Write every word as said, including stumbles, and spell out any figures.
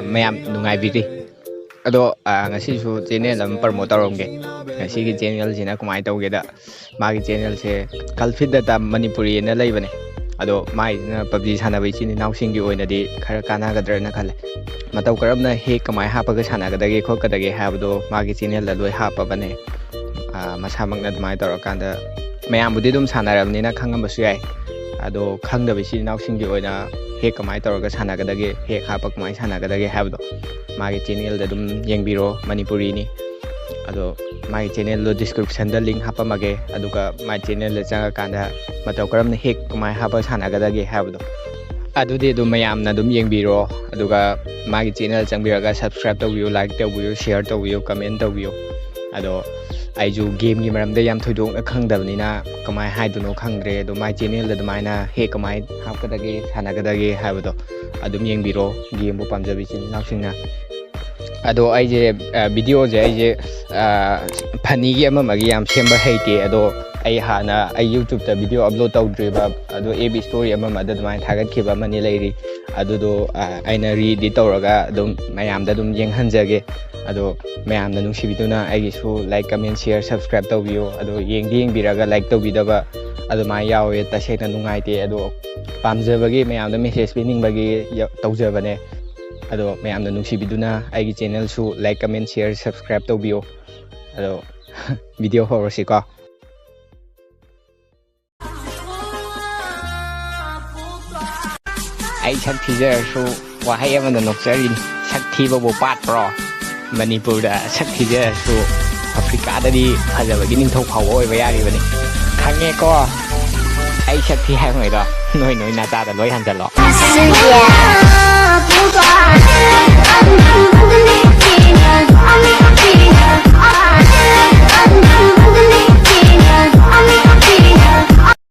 ꯃꯌꯥꯝ ꯅꯨꯡꯉꯥꯏꯕꯤꯔꯤ꯫ ꯑꯗꯣ, ꯑ, ꯉꯁꯤꯁꯨ ꯆꯦꯅꯦꯜ ꯑꯃ ꯄ꯭ꯔꯃꯣꯠ ꯇꯧꯔꯝꯒꯦ꯫ ꯉꯁꯤꯒꯤ ꯆꯦꯅꯦꯜꯁꯤꯅ ꯀꯃꯥꯏꯅ ꯇꯧꯒꯦꯗ, ꯃꯥꯒꯤ ꯆꯦꯅꯦꯜꯁꯦ Culfit Data Manipuri ꯑꯅ ꯂꯩꯕꯅꯦ꯫ ꯑꯗꯣ ꯃꯥꯏꯁꯤꯅ ꯄꯞꯖꯤ ꯁꯥꯟꯅꯕ ꯏꯆꯤꯟ ꯏꯅꯥꯎꯁꯤꯡꯒꯤ ꯑꯣꯏꯅꯗꯤ ꯈꯔ ꯀꯥꯟꯅꯒꯗ꯭ꯔꯅ ꯈꯜꯂꯦ꯫ ꯃꯇꯧ ꯀꯔꯝꯅ ꯍꯦꯛ ꯀꯃꯥꯏꯅ ꯍꯥꯞꯄꯒ ꯁꯥꯟꯅꯒꯗꯒꯦ ꯈꯣꯠꯀꯗꯒꯦ ꯍꯥꯏꯕꯗꯣ ꯃꯥꯒꯤ ꯆꯦꯅꯦꯜꯗ ꯂꯣꯏ ꯍꯥꯞꯄꯕꯅꯦ꯫ ꯑ, ꯃꯁꯥꯃꯛꯅ ꯑꯗꯨꯃꯥꯏꯅ ꯇꯧꯔꯀꯥꯟꯗ ꯃꯌꯥꯝꯕꯨꯗꯤ ꯑꯗꯨꯝ ꯁꯥꯟꯅꯔꯕꯅꯤꯅ ꯈꯪꯉꯝꯕꯁꯨ ꯌꯥꯏ꯫ ꯑꯗꯣ ꯈꯪꯗꯕ ꯏꯆꯤꯟ ꯏꯅꯥꯎꯁꯤꯡꯒꯤ ꯑꯣꯏꯅ ꯍꯦꯛ ꯀꯃꯥꯏꯅ ꯇꯧꯔꯒ ꯁꯥꯟꯅꯒꯗꯒꯦ, ꯍꯦꯛ ꯍꯥꯞꯄ ꯀꯃꯥꯏꯅ ꯁꯥꯟꯅꯒꯗꯒꯦ ꯍꯥꯏꯕꯗꯣ ꯃꯥꯒꯤ ꯆꯦꯅꯦꯜꯗ ꯑꯗꯨꯝ ꯌꯦꯡꯕꯤꯔꯣ, ꯃꯅꯤꯄꯨꯔꯤꯅꯤ꯫ ꯑꯗꯣ ꯃꯥꯒꯤ ꯆꯦꯅꯦꯜꯗꯣ ꯗꯤꯁꯀ꯭ꯔꯤꯞꯁꯟꯗ ꯂꯤꯡ ꯍꯥꯞꯄꯝꯃꯒꯦ, ꯑꯗꯨꯒ ꯃꯥꯒꯤ ꯆꯦꯅꯦꯜꯗ ꯆꯪꯉꯀꯥꯟꯗ ꯃꯇꯧ ꯀꯔꯝꯅ ꯍꯦꯛ ꯀꯃꯥꯏꯅ ꯍꯥꯞꯄ ꯁꯥꯟꯅꯒꯗꯒꯦ ꯍꯥꯏꯕꯗꯣ ꯑꯗꯨꯗꯤ ꯑꯗꯨꯝ ꯃꯌꯥꯝꯅ ꯑꯗꯨꯝ ꯌꯦꯡꯕꯤꯔꯣ꯫ ꯑꯗꯨꯒ ꯃꯥꯒꯤ ꯆꯦꯅꯦꯜ ꯆꯪꯕꯤꯔꯒ subscribe ꯇꯧꯕꯤꯌꯨ, like ꯇꯧꯕꯤꯌꯨ, share ꯇꯧꯕꯤꯌꯨ, comment ꯇꯧꯕꯤꯌꯨ꯫ ꯑꯗꯣ ꯑꯩꯁꯨ ꯒꯦꯝꯒꯤ ꯃꯔꯝꯗ ꯌꯥꯝ ꯊꯣꯏꯗꯣꯛꯅ ꯈꯪꯗꯕꯅꯤꯅ ꯀꯃꯥꯏꯅ ꯍꯥꯏꯗꯣꯏꯅꯣ ꯈꯪꯗ꯭ꯔꯦ꯫ ꯑꯗꯣ ꯃꯥꯏ ꯆꯦꯅꯦꯜꯗ ꯑꯗꯨꯃꯥꯏꯅ ꯍꯦꯛ ꯀꯃꯥꯏꯅ ꯍꯥꯞꯀꯗꯒꯦ ꯁꯥꯟꯅꯒꯗꯒꯦ ꯍꯥꯏꯕꯗꯣ ꯑꯗꯨꯝ ꯌꯦꯡꯕꯤꯔꯣ, ꯒꯦꯝꯕꯨ ꯄꯥꯝꯖꯕ ꯏꯆꯤꯟ ꯏꯅꯥꯎꯁꯤꯡꯅ꯫ ꯑꯗꯣ ꯑꯩꯁꯦ, ꯑ, ꯚꯤꯗꯤꯑꯣꯁꯦ ꯑꯩꯁꯦ, ꯑ, ꯐꯅꯤꯒꯤ ꯑꯃ ꯑꯃꯒꯤ ꯌꯥꯝ ꯁꯦꯝꯕ ꯍꯩꯇꯦ꯫ ꯑꯗꯣ ꯑꯩ ꯍꯥꯟꯅ ꯑꯩ ꯌꯨꯇ꯭ꯌꯨꯕꯇ ꯚꯤꯗꯤꯑꯣ ꯑꯞꯂꯣꯗ ꯇꯧꯗ꯭ꯔꯤꯕ, ꯑꯗꯣ ꯑꯦꯞ ꯏꯁꯇꯣꯔꯤ ꯑꯃ ꯑꯃꯗ ꯑꯗꯨꯃꯥꯏꯅ ꯊꯥꯒꯠꯈꯤꯕ ꯑꯃꯅꯤ ꯂꯩꯔꯤ꯫ ꯑꯗꯨꯗꯣ, ꯑ, ꯑꯩꯅ ꯔꯤꯏꯗꯤꯠ ꯇꯧꯔꯒ ꯑꯗꯨꯝ ꯃꯌꯥꯝꯗ ꯑꯗꯨꯝ ꯌꯦꯡꯍꯟꯖꯒꯦ꯫ ꯑꯗꯣ ꯃꯌꯥꯝꯅ ꯅꯨꯡꯁꯤꯕꯤꯗꯨꯅ ꯑꯩꯒꯤꯁꯨ like, comment, share, subscribe ꯇꯧꯕꯤꯌꯨ꯫ ꯑꯗꯣ ꯌꯦꯡꯗꯤ ꯌꯦꯡꯕꯤꯔꯒ like ꯇꯧꯕꯤꯗꯕ ꯑꯗꯨꯃꯥꯏꯅ ꯌꯥꯎꯋꯦ꯫ ꯇꯁꯦꯡꯅ ꯅꯨꯡꯉꯥꯏꯇꯦ꯫ ꯑꯗꯣ ꯄꯥꯝꯖꯕꯒꯤ, ꯃꯌꯥꯝꯗ ꯃꯦꯁꯦꯖ ꯄꯤꯅꯤꯡꯕꯒꯤ ꯌ-, ꯇꯧꯖꯕꯅꯦ꯫ ꯑꯗꯣ ꯃꯌꯥꯝꯅ ꯅꯨꯡꯁꯤꯕꯤꯗꯨꯅ ꯑꯩꯒꯤ ꯆꯦꯅꯦꯜꯁꯨ like, comment, share, subscribe ꯇꯧꯕꯤꯌꯨ꯫ ꯑꯗꯣ ꯚꯤꯗꯤꯑꯣ ꯍꯧꯔꯁꯤꯀꯣ꯫ ꯑꯩ ꯁꯛ ꯊꯤꯖꯔꯁꯨ ꯋꯥꯍꯩ ꯑꯃꯅ ꯅꯣꯛꯆꯔꯤꯅꯤ: "ꯁꯛ ꯊꯤꯕꯕꯨ ꯄꯥꯠꯄ꯭ꯔꯣ?" ꯃꯅꯤꯄꯨꯔꯗ ꯁꯛ ꯊꯤꯖꯔꯁꯨ ꯑꯐ꯭ꯔꯤꯀꯥꯗꯗꯤ ꯐꯖꯕꯒꯤ ꯅꯤꯡꯊꯧ ꯐꯥꯎꯕ ꯑꯣꯏꯕ ꯌꯥꯔꯤꯕꯅꯤ꯫ ꯈꯪꯉꯦꯀꯣ? ꯑꯩ ꯁꯛ ꯊꯤ ꯍꯥꯏꯕꯉꯩꯗꯣ ꯅꯣꯏ ꯅꯣꯏ ꯅꯆꯥꯗ ꯂꯣꯏ ꯍꯟꯖꯜꯂꯣ꯫